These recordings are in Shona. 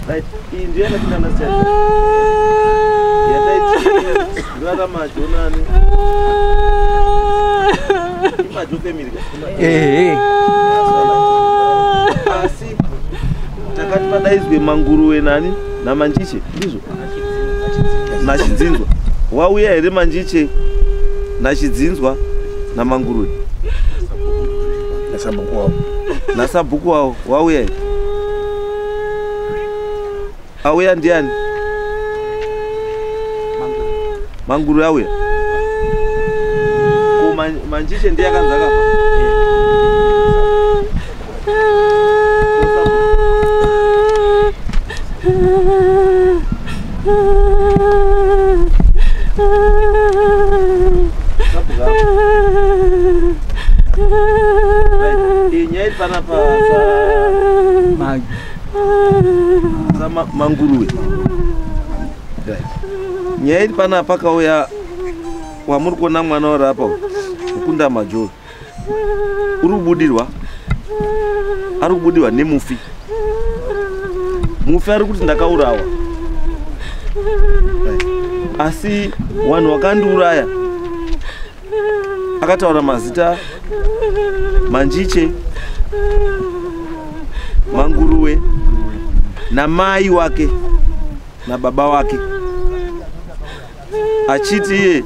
Right, iyi ndiyo yakapinda muna sitatu. Yataiti majo nani? Imajo family. Ehe. Asi takati padaizwe Manguruwe nani naManjiche, ndizvo? Nachidzinzwa. Wauya here Manjiche nachidzinzwa naManguruwe? Nasabhuku wavo. Nasabhuku wavo wauya here? Auya ndiani? Manguruwe auya. Ko Manjiche ndiye akanzi akafa? Nyaya iri panapa Manguruwe. Nyaya iri panapa pakauya wamuri kuona mwana uri apa kukunda Majoro. Uri kubudirwa. Ari kubudirwa nemufi. Mufi ari kuti ndakaurawa. Asi vanhu vakandiuraya akataura mazita Manjiche, Manguruwe namai wake nababa wake, achiti iye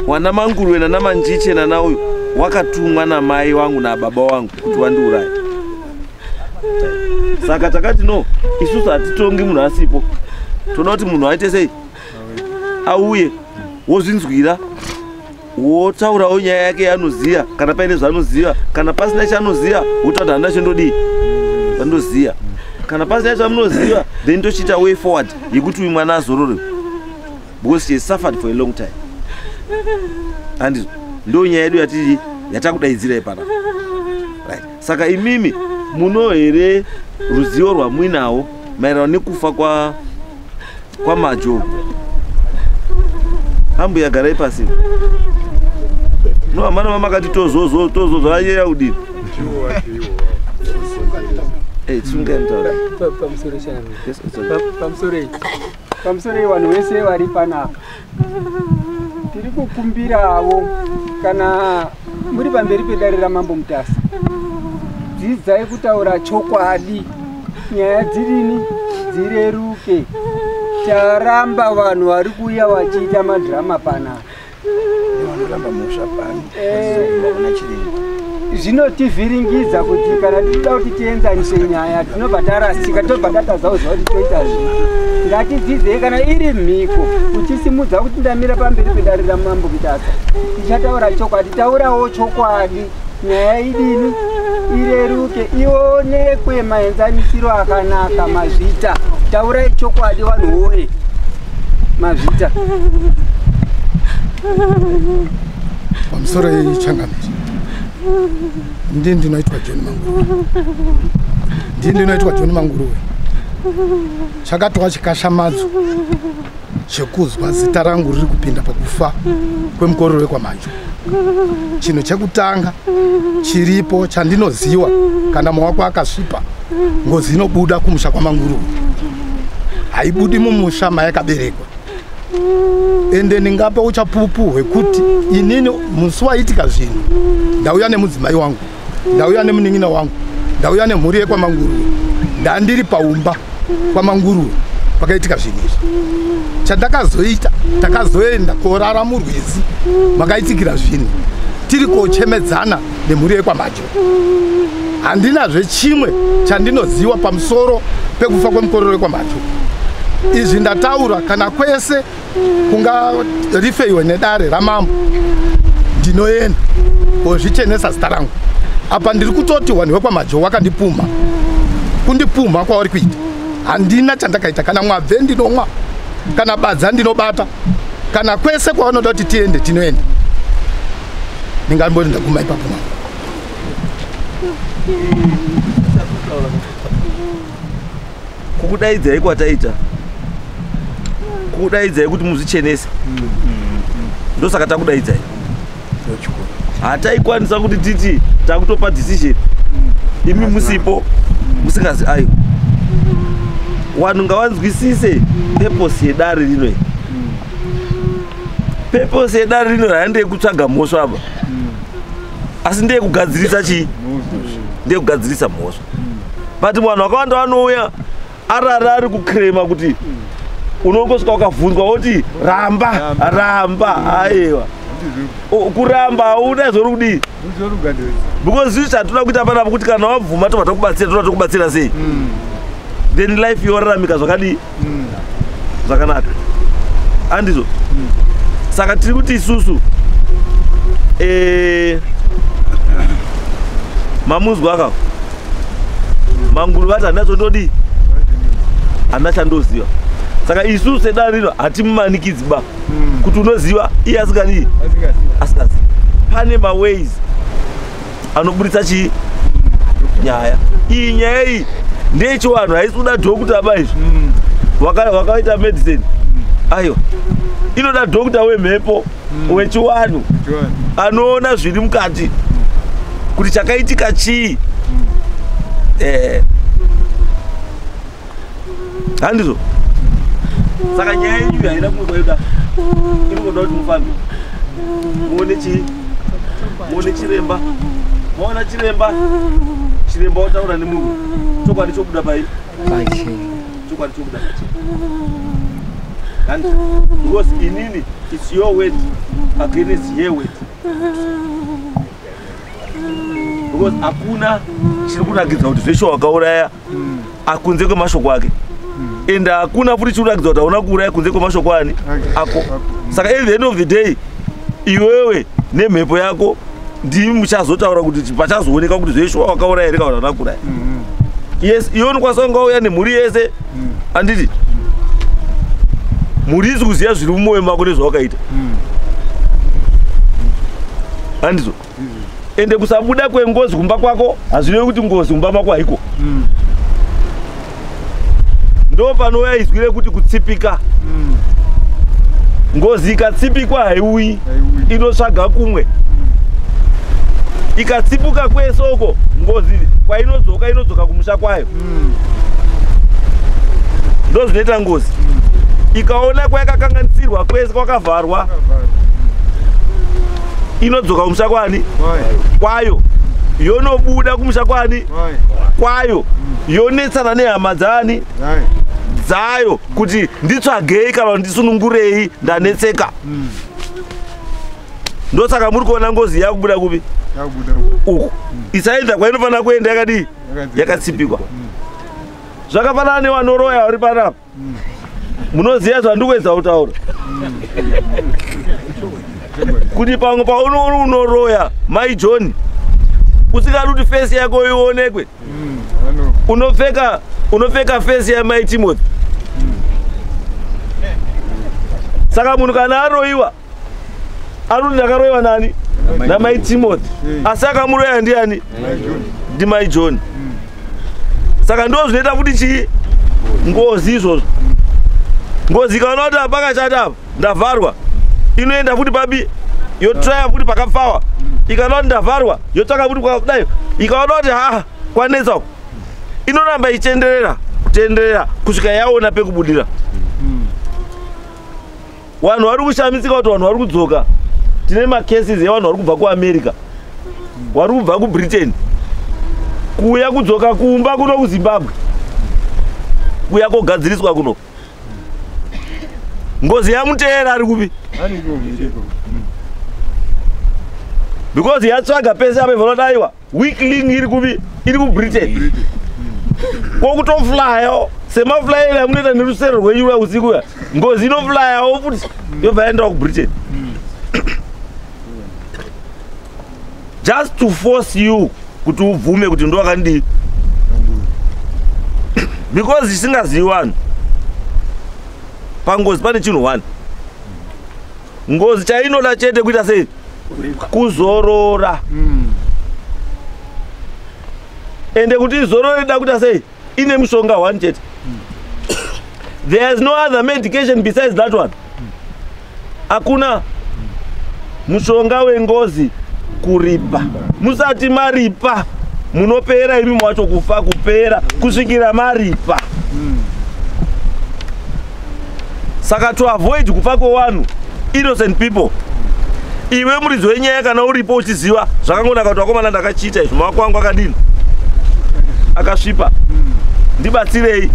wana Manguruwe nana Manjiche nana uyu wakatumwa namai wangu nababa wangu kuti wandiuraya. Saka takati no, isusu hatitongi munhu asipo. Toda kuti munhu aite sei? Auye wozvinzwira, wotaurawo nyaya yake yaanoziva, kana paine zvaanoziva, kana pasina chaanoziva wotaura handina chendodii zvandoziva. Kana pasina chamunoziva then tochiita way forward yekuti uyu mwana azorore, because she has suffered for a long time. Handizvo ndo nyaya yedu yatiri yatakudaidzirai panapa. Right. Saka imimi muno here ruzivo rwamuinawo maererano nekufa kwa Majo? Ambuya garai pasi. No, amana mama kati tozozo tozozo ayeya udini. Eh, tsunga mtaura. Pamusoro chana. Pamusoro. Pamusoro vanhu vese vari panapa. Tiri kukumbirawo kana muri pamberi pedare raMambo Mutasa. Dzidzai kutaura chokwadi. Nyaya dzirini dzireruke. Taramba vanhu vari kuuya vachiita madhirama panapa. Vanoramba mhosva pano. Zvinotivhiringidza kuti kana tichida kuti tienzanise nyaya tinobva tarasika, tobva tatadza kuziva kuti toita zvipi. Ngatidzidzei kana iri mhiko uchisimudza kuti ndamira pamberi pedare raMambo Mutasa. Tichataura chokwadi, taurawo chokwadi. Nyaya idini ireruke, ionekwe maenzanisiro akanaka. Mazvita, taurai chokwadi vanhu woye. Mazvita. Pamusoro yechangamire, ndini ndinoitwa John Manguruwe. Ndini ndinoitwa John Manguruwe. Chakatwa chikashamadzo chekuzwa zita rangu riri kupinda pakufa kwemukororo wekwaMajo. Chinhu chekutanga chiripo chandinoziwa, kana maoko akasvipa ngozi inobuda kumusha kwaManguruwe, haibudi mumusha mayakaberekwa. Ende ndingapa uchapupu hwekuti inini musi waitika zvinhu ndauya nemudzimai wangu, ndauya nemunin'ina wangu, ndauya nemhuri yekwaManguruwe, ndandiri paumba kwaManguruwe pakaitika zvinhu izvi. Chandakazoita, takazoenda korara murwizi makaitikira zvinhu, tiri kochemedzana nemhuri yekwaMajo. Handinazve chimwe chandinoziwa pamusoro pekufa kwemukororo wekwaMajo. Izvi ndataura kana kwese kungarifeiwe nedare ramambo, ndinoenda kozvichenesa zita rangu. Apa ndiri kutoti vanhu vekwaMajo wakandipumha, kundipumha kwavari kuita handina chandakaita. Kana mwabve ndinomwa, kana badza ndinobata, kana kwese kwavanoda kuti tiende tinoenda. Ndingamboti ndaguma ipapo mambo. Kukudaidzai kwataita Kudaidzai kuti muzvichenese. Ndosaka takudaidzai. Hataikwanisa kuti titi takutopa decision imi musipo musingazi ayo. Vanhu ngavanzwisise purpose yedare rino iri. Purpose yedare rino handeyekutsvaga mhosva apa, asi ndeyekugadzirisa chii? Ndeyekugadzirisa mhosva. But vanhu vakawanda vanouya arara ari kukrema kuti unongosvika ukabvunzwa woti ramba ramba. Aiwa, kuramba hauna zvori kudii, because zvinhu zvatinoda kuita panapa kuti kana wabvuma tobva takubatsira, toda tokubatsira sei, then life yoraramika zvakadii? Zvakanaka, andizvo? Saka tiri kuti isusu mamunzwa aka Manguru vati handina chondodii, handina chandoziva. Saka isusu sedare rino hatimumanikidzi ba kuti unoziva iye asingadii, asingazivi. Pane maways anoburitsa chii? Nyaya iyi. Nyaya iyi ndeyechivanhu, haisi kuda doctor ba izvi. Wakaita medicine, aiwa, inoda doctor wemhepo wechivanhu anoona zviri mukati kuti chakaitika chii. Handizvo? Saka nyaya yenyu haina kumwe kwayoda, inongoda kuti mufambe muone chii, muone chiremba. Maona chiremba, chiremba wataura nemunhu, chokwadi chobuda pai, chokwadi chobuda pachena. And because inini it's your word against her word, because hakuna chiri kurakidza kuti zveshe wakauraya akunze kwemashoko ake, and hakuna futi chiri kurakidza kuti hauna kuuraya kunze kwemashoko ani? Ako. Saka at the end of the day iwewe nemhepo yako ndimi muchazotaura kuti pachazooneka kuti zveshuwa wakauraya here kana kuti hauna kuuraya. Yes, iwe unokwanisa kunga wauya nemhuri yese, handiti? Mhuri isi kuziva zviri mumwoyo mako nezvawakaita, handizvo? Ende kusabuda kwengozi kumba kwako hazvirevi kuti ngozi kumba mako haiko. Ndo panouya izwi rekuti kutsipika. Ngozi ikatsipikwa haiuyi, inotsvaga kumwe. Ikatsipuka kwese uko, ngozi kwainodzoka, inodzoka kumusha kwayo. Ndo zvinoita ngozi. Ikaona kwayakakanganisirwa kwese kwakavharwa, inodzoka kumusha kwani? Kwayo. Yonobuda kumusha kwani? Kwayo. Yonetsana nehama dzani? Dzayo, kuti nditsvagei kana kuti ndisunungurei, ndanetseka. Ndosaka muri kuona ngozi yakubuda kupi? Uku. Isaenda kwainofanira kuenda yakadii? Yakatsipikwa. Zvakafanana nevanoroya vari panapa, munoziva zvandikuedza kutaura kuti pamwe pauno unoroya mai John, usingadi kuti face yako ionekwe, unopfeka face yamai Timothy. Saka munhu kana aroyiwa anoti ndakaroyiwa nani? Namai Timothy. Asi akamuroya ndiani? Ndimai John. Saka ndo zvinoita futi chii? Ngozi izvozvo. Ngozi ikaona kuti apakashata apa, ndavharwa, inoenda futi pabi, yotraya futi pakapfawa. Ikaona kuti ndavharwa, yotsvaka futi kwakadai. Ikaona kuti ha, kwanetsa uku, inoramba ichitenderera, kutenderera kusvika yaona pekubudira. Vanhu vari kushamisika kuti vanhu vari kudzoka. Tine macases evanhu vari kubva kuAmerica, vari kubva kuBritain, kuuya kudzoka kumba kuno kuZimbabwe, kuuya kogadziriswa kuno. Ngozi yamuteera ari kupi? Because yatsvaga pese apa, ivanodaiwa weak link iri kupi? Iri kuBritain. Kwokutoflyawo semaflyero amunoita nerusero rwenyu rwa usiku ya, ngozi inoflyawo futi, yobva yaendawo kuBritain just to force you kuti ubvume kuti ndo wakandii, because zvisingazivi vanhu pangozi pane chinhu one. Ngozi chainoda chete kuita sei? Kuzorora. Ende kuti izorore ida kuita sei? Ine mushonga one chete. There is no other medication besides that one. Hakuna mushonga wengozi kuripa. Musati maripa munopera imi mwacho kufa kupera kusvikira maripa. Saka to avoid kufa kwevanhu innocent people, iwe muridzi wenyaya kana uripo uchiziva zvakangonaka kuti vakomana ndakachiita izvi, maoko angu akadini akasvipa, ndibatsirei.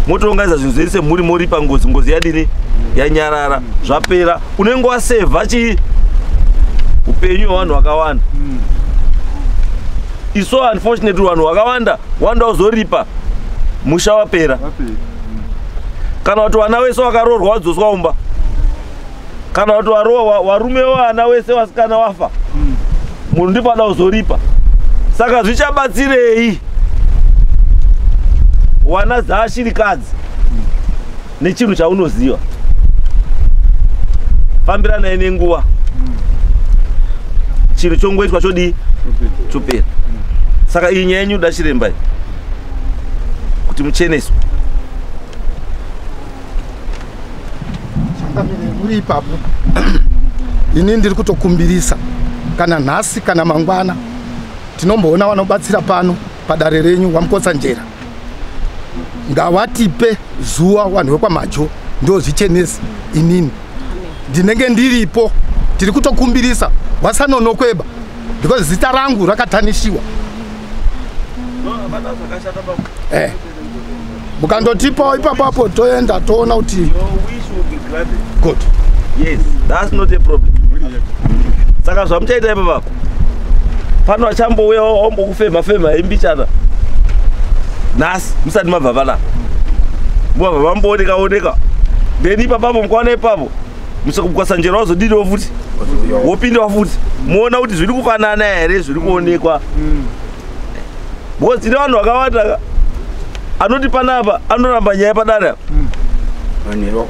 Motounganidza zvinhu zvenyu semhuri, moripa ngozi, ngozi yadini yanyarara, zvapera. Unenge wasevha chii upenyu hwevanhu vakawanda. It's so unfortunate vanhu vakawanda wanda uzoripa musha wapera, kana kuti vana wese wakaroorwa wadzoswa umba, kana kuti warume vana wese vasikana wafa, munhu ndipo ada kuzoripa. Saka zvichabatsirei wana dzashirikadzi nechinhu chaunoziva? Fambiranai nenguva, chinhu chongoitwa chodii chopera. Saka iyi nyaya yenyu da chiremba kuti mucheneswe. Muri ipapo ini ndiri kutokumbirisa kana nhasi kana mangwana tinomboona vanobatsira pano padare renyu vaMukotsanjera, ngawatipe zuva vanhu vekwaMajo ndozvichenesa. Inini ndinenge ndiripo, tiri kutokumbirisa vasanonokweba because zita rangu rakatanishiwa. Mukandotipawo ipapapo toenda toona kuti good. Yes, that's not a problem. Saka zvamuchaita ipapapo pano achambouya ombokufema fema imbichana nhasi musati mabva panapa, mubva mambooneka oneka, then ipapapo mukaona ipapo Mukotsanjera wazodiniwo futi wopindawo futi, muona kuti zviri kufanana here zviri kuonekwa. Because tine vanhu vakawanda anoti panapa anoramba nyaya padare apa,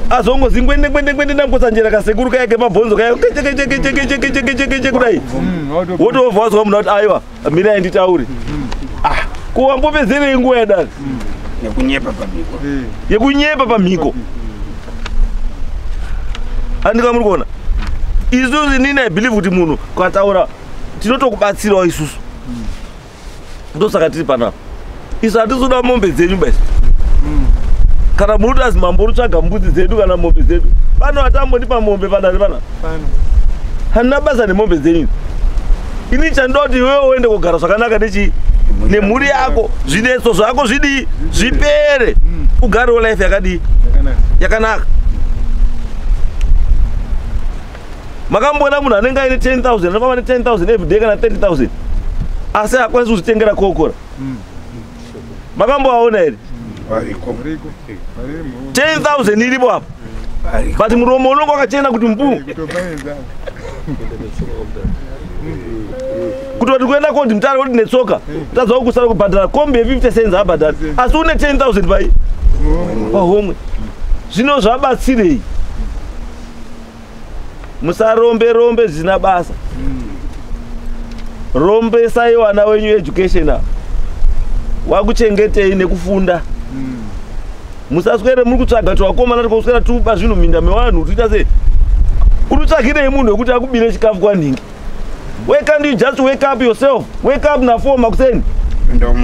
azongozi ngwende ngwende ngwende naMukotsanjera kasekuru kaya kemabhonzo kaya keche kudai, wotobva wazwa munhu kuti aiwa mirai nditaure. Ah, ko wambopedzerei nguva yadare yekunyepa pamhiko, yekunyepa pamhiko. Andika muri kuona isusu, inini I believe kuti munhu ukataura tinotokubatsirawo isusu, ndosaka tiri panapa. Isu hatisi mombe dzenyu basi, kana muri kuti azi mambo rutsvaga mbudzi dzedu kana mombe dzedu pano, hatambondipa mombe padare panapa, handina basa nemombe dzenyu. Ini chandoda kuti iwewe uende kugara zvakanaka nechi nemhuri yako, zvinetso zvako zvidii zvipere, ugarewo life yakadii yakanaka. Makamboona munhu anenge aine 10,000 anofamba ne10,000 everyday kana 30,000 asi haakwanisi kuzvitengera kokora? Makamboaona here? 10,000 iripo apa, but muromo unonge wakachena kuti mbu kutoti kuenda kodi mutare kuti netsoka tadza kusara kubhadhara kombi ye50 cents abhadhara, asi une 10,000 pai pahomwe. Zvino zvabatsirei? Musarombe rombe zvisina basa. Rombesai vana wenyu education apa, wakuchengetei nekufunda. Musaswere muri kutsvaga kuti vakomana tikuswera tuba zvinhu minda mevanhu tuita sei. Uri kutsvagirei munhu wekuti akubire chikafu kwanhingi? Why can't you just wake up yourself? Wake up na4 makuseni,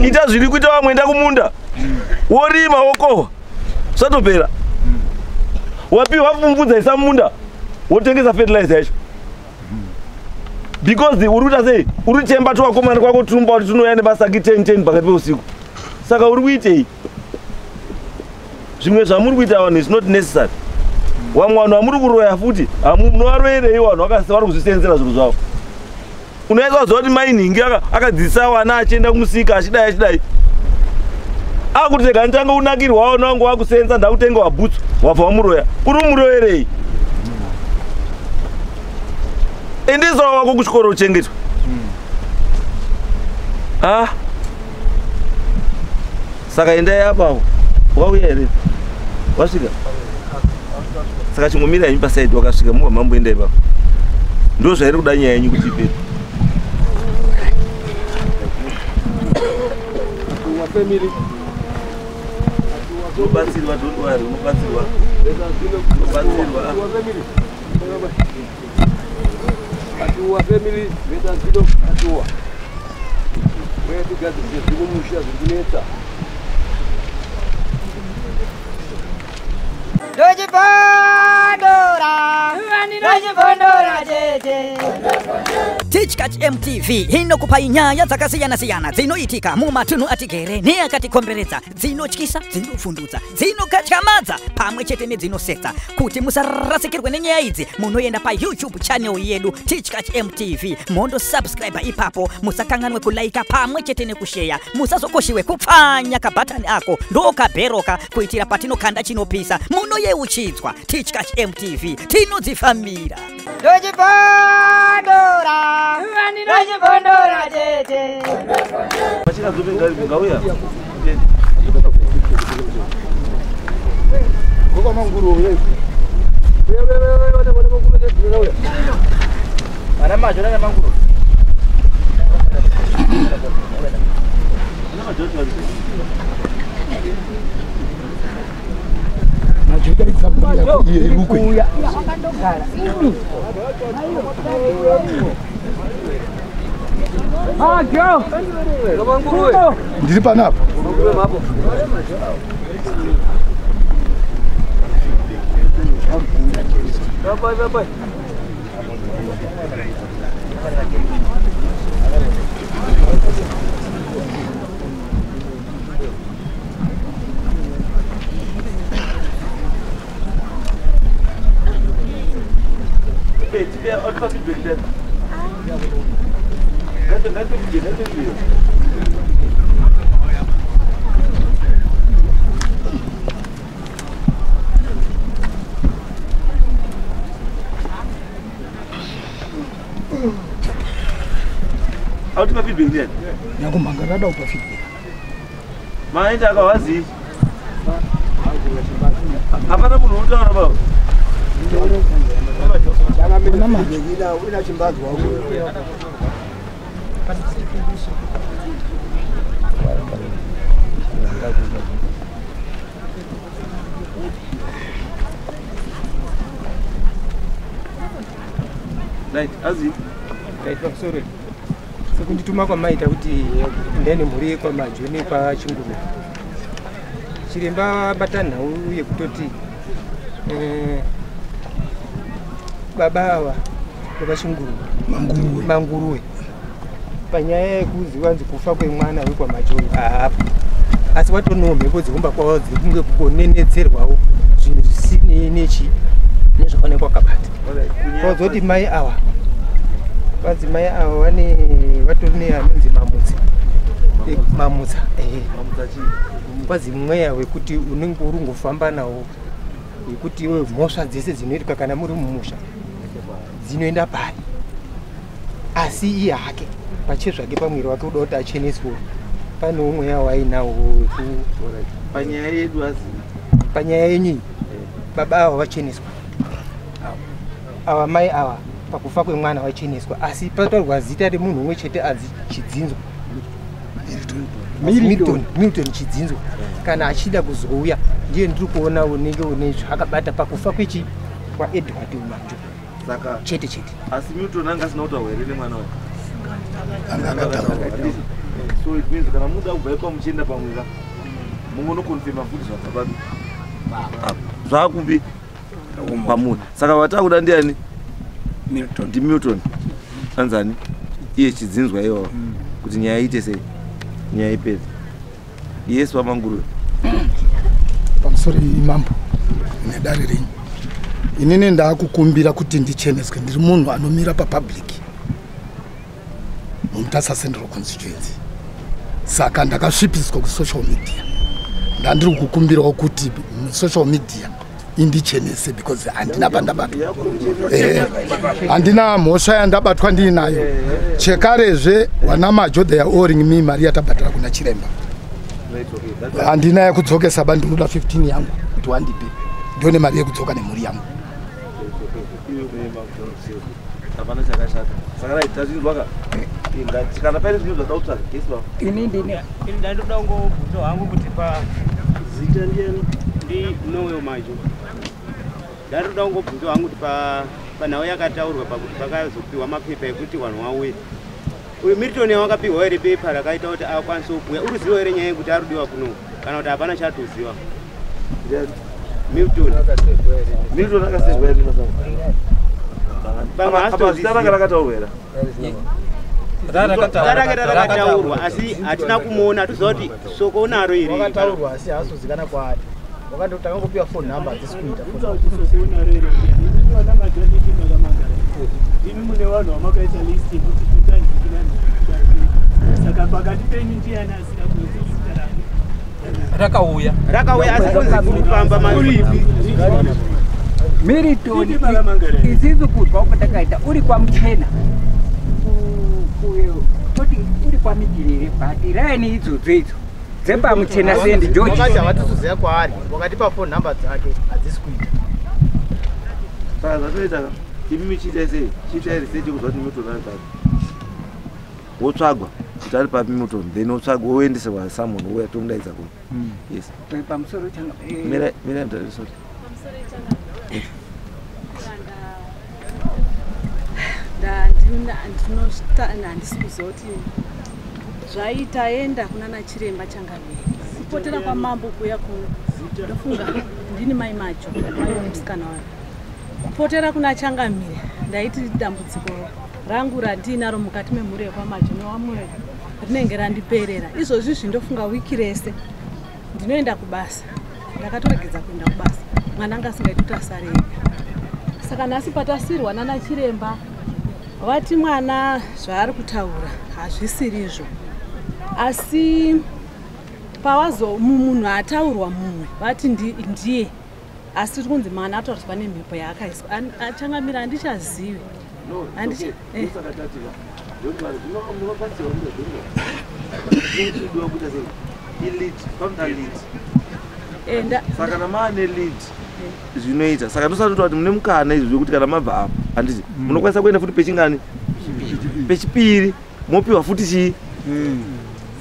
ita zviri kuita vamwe, enda kumunda worima wokohwa, zvatopera. Wapiwa pfumvudza, isa munda wotengesa fertilizer yacho, because uri kuita sei? Uri kuchemba tuvakomana kwako tumba kuti tunouya nemasaki 10 10 pakati peusiku. Saka uri kuitei? Zvimwe zvamuri kuita vanhu is not necessary. Vamwe vanhu vamuri kuroya futi munovaroyerei? Vanhu vakasi vari kuzvisenzera zvinhu zvavo. Unoita kuziva kuti mainhingi akadzidzisa vana achienda kumusika achidai achidai, akuti rega nditange kunakirwa wangu wakusenza, ndakutenga wabhutsu, wabva wamuroya. Uri kumuroyerei? Endesawo wako kuchikoro uchengetwa. Ah, saka endai apapo. Wauya here? Wasvika? Saka chingomira henyu pasaidi, wakasvika mubva mamboenda ipapo. Ndo zvairi kuda nyaya yenyu kuti ipere. Family. Unobatsirwa, don't worry, unobatsirwa. Unobatsirwa. Atuwa family, veta zvido atuwa. Wewe tigadzise zvikumusha zvikunetsa. Ndojipondora, chete. Tichkach MTV inokupa nyaya dzakasiyana-siyana dzinoitika mumatunhu atigere neakatikomberedza, dzinotyisa, dzinovhundutsa, dzinokatyamadza pamwe chete nedzinosetsa. Kuti musarasikirwe nenyaya idzi, munoenda paYouTube channel yedu Tichkach MTV, mondosubscribe ipapo. Musakanganwe kulaika pamwe chete nekusheya. Musazokoshiwe kupfanya kabhatani ako ndokabheroka kuitira patinokanda chinopisa munoyeuchidzwa. Tichkach MTV tinodzifambira. Ndojipondora, ndojipondora chete. Machina dzope ngauya. Gogo manguru uya. Uya uya uya uya uya manguru uya. Ana majo na manguru. Ana majo Irukwe. Ndiri panapa. Autima feedback ndiani? Nyakumhangarada upa feedback. Maita akawazi. Hapana munhu unotaura baba. Right, azi. Right, pamusoro. Sekundituma kwamaita kuti ndene mhuri yekwaMajo nepaChinguruve. Chiremba abata nhau yekutoti baba ava vepachinguru Manguruwe panyaya yekuziva nzi kufa kwemwana wekwaMajo haapo, asi watonewo mhepo dzekumba kwavo dzekunge kungonenedzerwawo zvinhu zvisinei nechi nezvavanenge vakabata. Kwazoti mai ava vanzi mai ava vane vatori neanonzi mamutsa mamutsa kwazi mweya wekuti unenge uri ngofamba nawo wekuti iwe mhosva dzese dzinoitika kana muri mumusha dzinoenda pari, asi iye hake pachezvake pamwiri wake uda kuti acheneswe pane mweya wainawo weku panyaya yedu asi panyaya yenyu baba ava vacheneswa, ava mai ava pakufa kwemwana vacheneswa, asi pataurwa zita remunhu umwe chete anzi Chidzinzwa, Milton Chidzinzwa, kana achida kuzouya ndiye ndiri kuona unenge une zvakabata pakufa kwechi kwa Edward Majo. Saka chete chete. Asi Milton anga asina kutaurwa here nemwana wake? So it means kana muda kubva ipapo muchienda pamwe mungonokonfirma futi zvakababa zvakupi pamuri. Saka vatakuda ndiani? Milton. Ndi Milton. Anzani iye Chidzinzwa iwawa kuti nyaya iite sei, nyaya ipedze. Yes, vaManguruve. Pamusoro imambo nedare renyu, inini ndaakukumbira kuti ndicheneswe. Ndiri munhu anomira papublic muMutasa Central Constituency, saka ndakasvipiswa kusocial media. Ndandiri kukumbirawo kuti social media indichenese because handina pandabatwa, handina mhosva yandabatwa ndiinayo. Chekarezve vana Majo they are owing me mari yatabhadhara kuna chiremba, handina yekudzokesa ba, ndinoda 15 yangu kuti wandipe ndione mari yekudzoka nemhuri yangu. Hapana chakashata. Saka right, tazvinzwa ka? Kana paine zvimwe zvada kutsvaga, yes baba. Ini ndine ndandoda kungobvunza hangu kuti pa zita ndiani? Ndi Noel Majo. Ndaroda kungobvunza hangu kuti panhau yakataurwa pakuti pakazopiwa mapepa ekuti vanhu vauye. Uyu Milton wakapiwa here pepa rakaita kuti akwanise kuuya? Uri kuziva here nyaya yekuti arudiwa kuno kana kuti hapana chatoziva? Milton. Milton akasevwa here masango? Apa zita ranga rakataurwa here? Rakataurwa asi hatina kumuona, hatiziva kuti soko unaro here. Wakataurwa asi haasozikana kwaari. Takangopiwa phone number hadzisi kuita. Imi mune vanhu vamakaita list yekuti saka pakati penyu ndiani asina kuita zita rake? Rakauya. Rakauya asi kunzi kufamba Milton isisu kurwa kwatakaita uri kwamuchena toti uri kwamitirere but raini idzodzo idzo dzepamuchena St George. Wakati havatizoziva kwaari, wakatipa phone number dzake hadzisi kuita. Saka zvatoita imi michiita sei? Chiitai research kuzwa kuti Milton ari papi. Wotsvagwa kuti ari papi Milton, then wotsvagwa woendeserwa someone wouya tomudaidza kuno. Yes. Pamusoro changa Mira mira mutare sorry. Handisi kuziva kuti zvaita enda kunana chiremba changamire kupotera kwamambo kuya kuno ndofunga ndini mai Majo mai wemusikana wayo kupotera kuna changamire ndaiti dambudziko rangu randiinaro mukati memhuri yekwamajo newamwe rinenge randiperera izvozvi zvindofunga wiki rese ndinoenda kubasa ndakatoregedza kuenda kubasa mwana anga asingaiti kuti asare ega saka nhasi patasirwa nana chiremba vati mwana zvaari kutaura hazvisirizvo asi pawazo munhu ataurwa mumwe vati ndiye asi tiri kunzi mwana atauriswa nemhepo yaakaiswa achangamira handichazivi. No, Handicha- okay. Saka tatika. Don't worry. Munobatsirwa kuita don't worry. Kuita sei? I-lead, panoda lead. Saka kana maane lead zvinoita. Saka ndosati kuti mune mukana izvo zvekuti kana mabva apa handiti munokwanisa kuenda futi pechingani pechipiri mopiwa futi chii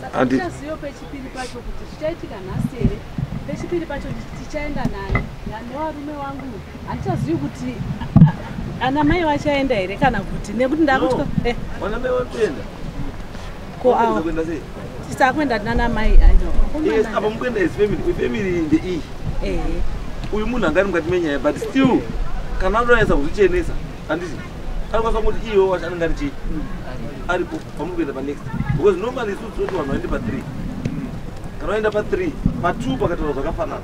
Saka Handi- tichaziva pechipiri pacho kuti zvichaitika nhasi here pechipiri pacho tichaenda nani nevarume vangu handichazivi kuti ana mai vachaenda here kana kuti nekuti ndakutya vana mai vanotoenda ko Vanoenda ava kuenda sei? tisakuenda nana mai aiwa Yes, apa mukuenda as family family ndeiyi ehe uyu munhu anga ari mukati menyaya but still kana anodaisa kuzvichenesa handiti anokwanisa kungoti iyewo wacho anenge ari chii aripo pamuri kuenda panext because normally isusu tinoti vanhu vaende pa3 kana vaenda pa3 pa2 pakataura zvakafanana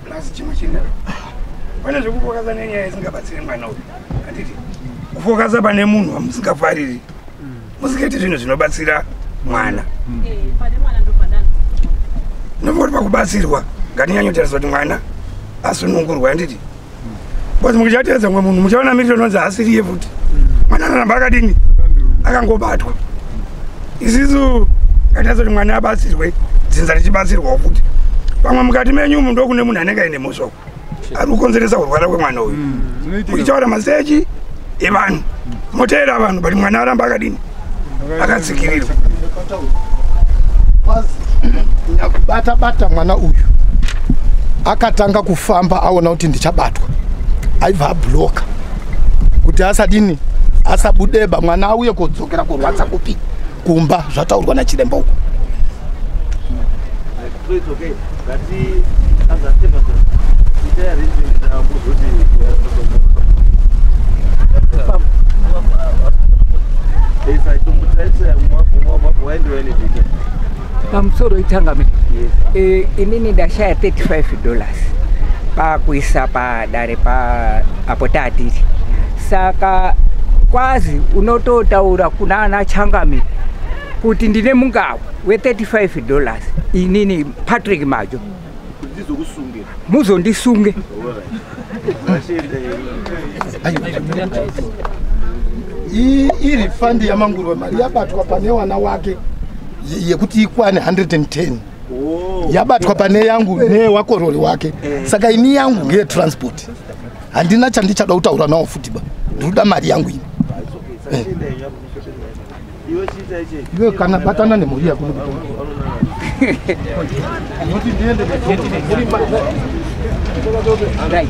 Plus chimwe chinhu pane zvekufokasa nenyaya isingabatsiri mwana uyu handiti kufokasa pane munhu wamusingafariri musingaiti zvinhu zvinobatsira mwana pane mwana ndobva nobva kuti pakubatsirwa ngatinyanyotarisa kuti mwana asunungurwa handiti because muchichateedza mumwe munhu muchaona Milton onzi asiriye futi mwana anoramba akadini akangobatwa isisu ngatitarisa kuti mwana abatsirwe dzinza richibatsirwawo futi pamwe mukati menyu umu ndokune munhu anenge aine mhosva ari kukonzeresa kurwara kwemwana uyu muchitaura mazita echi evanhu moteera vanhu but mwana aramba akadini akatsikirirwa. Nyakubata bata mwana uyu akatanga kufamba aona kuti ndichabatwa aibva abhuloka kuti asadini asabudeba mwana auye kodzokera kurwadza kupi kumba zvataurwa nachiremba uko. So it's okay. Ngati anzatemba itai arrangement muzoti Pamusoro ichangamire inini ndashaya $35 pakuisa padare pa apo tatiri saka kwazi unototaura kuna ana changamire kuti ndine mungawo we$35 inini Patrick Majo ndizokusunge muzondisunge. Irifandi yamanguruve mari yabatwa pane wana wake yekuti ikwane 110 yabatwa pane yangu newakorori wake saka ini yangu ngeyetransport handina chandichada kutaura nawo futi ba ndinoda mari yangu ini. Iwe kana batana nemhuri yako nekuti Right.